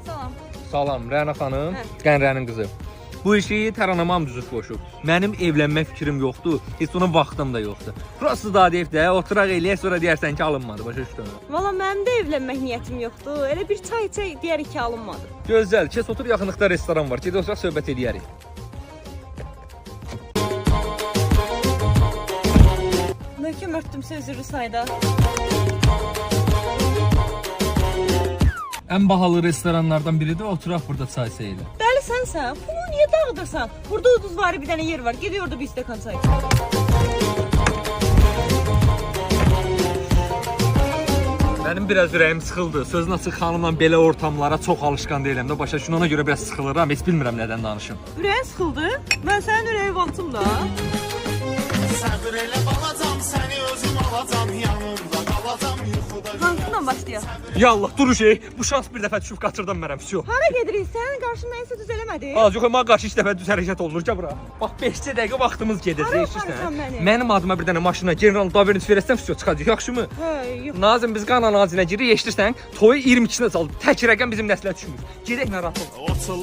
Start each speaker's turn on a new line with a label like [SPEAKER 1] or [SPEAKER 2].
[SPEAKER 1] Salam.
[SPEAKER 2] Salam, Rəna xanım,
[SPEAKER 1] Hə.
[SPEAKER 2] Qənrənin qızı. Bu işi Təranamam düzüb qoşub. Mənim evlənmə fikrim yoxdur, heç ona vaxtım da yoxdur. Prosta da deyib də, oturaq eləyək, sonra deyərsən ki, alınmadı, başa düşdün?
[SPEAKER 1] Valla mənim də evlənmək niyyətim yoxdur. Elə bir çay içək deyərik ki, alınmadı.
[SPEAKER 2] Gözəl, kes otur, yaxınlıqda restoran var. Gedək oturaq söhbət eləyərik.
[SPEAKER 1] Möhkəm örtdümsə üzürlü sayda.
[SPEAKER 2] Ən bahalı restoranlardan biridir, oturaq burada çay içərik.
[SPEAKER 1] Dəli sənsən. Pulu niyə dağıdırsan? Burada uduzvari bir dənə yer var. Gedək orada bir stəkan çay içək.
[SPEAKER 2] Mənim biraz ürəyim sıxıldı. Sözün açıq xanımla belə ortamlara çox alışqan deyiləm də. Başa düşün, ona görə biraz sıxılıram. Heç bilmirəm nədən danışım.
[SPEAKER 1] Ürəyin sıxıldı? Mən sənin ürəyi valtım da.
[SPEAKER 3] Səbr elə balacam, səni özüm alacam, yanımda qalacam, yuxuda
[SPEAKER 1] Hansından başlayaq?
[SPEAKER 2] Ya Allah, dur şey. Bu şans bir dəfə düşüb qaçırdım mənəm. Vəsyo.
[SPEAKER 1] Hara gedirik? Sənin qarşında nəyisə düz eləmədin?
[SPEAKER 2] Az yox, mənə qarşı ilk dəfə düz hərəkət olunur ki bura. Bax 5 dəqiqə vaxtımız gedir,
[SPEAKER 1] Hara
[SPEAKER 2] eşidirsən?
[SPEAKER 1] aparırsan məni?
[SPEAKER 2] Mənim adıma bir dənə maşına General Daverins verəsən, vəsyo çıxacaq. Yaxşımı?
[SPEAKER 1] Hə, yox.
[SPEAKER 2] Nazim biz qan analizинə giririk, eşidirsən? Toyu 22-sinə çaldı. Tək rəqəm bizim nəslə düşmür. Gedək narahat ol.
[SPEAKER 3] Oçulu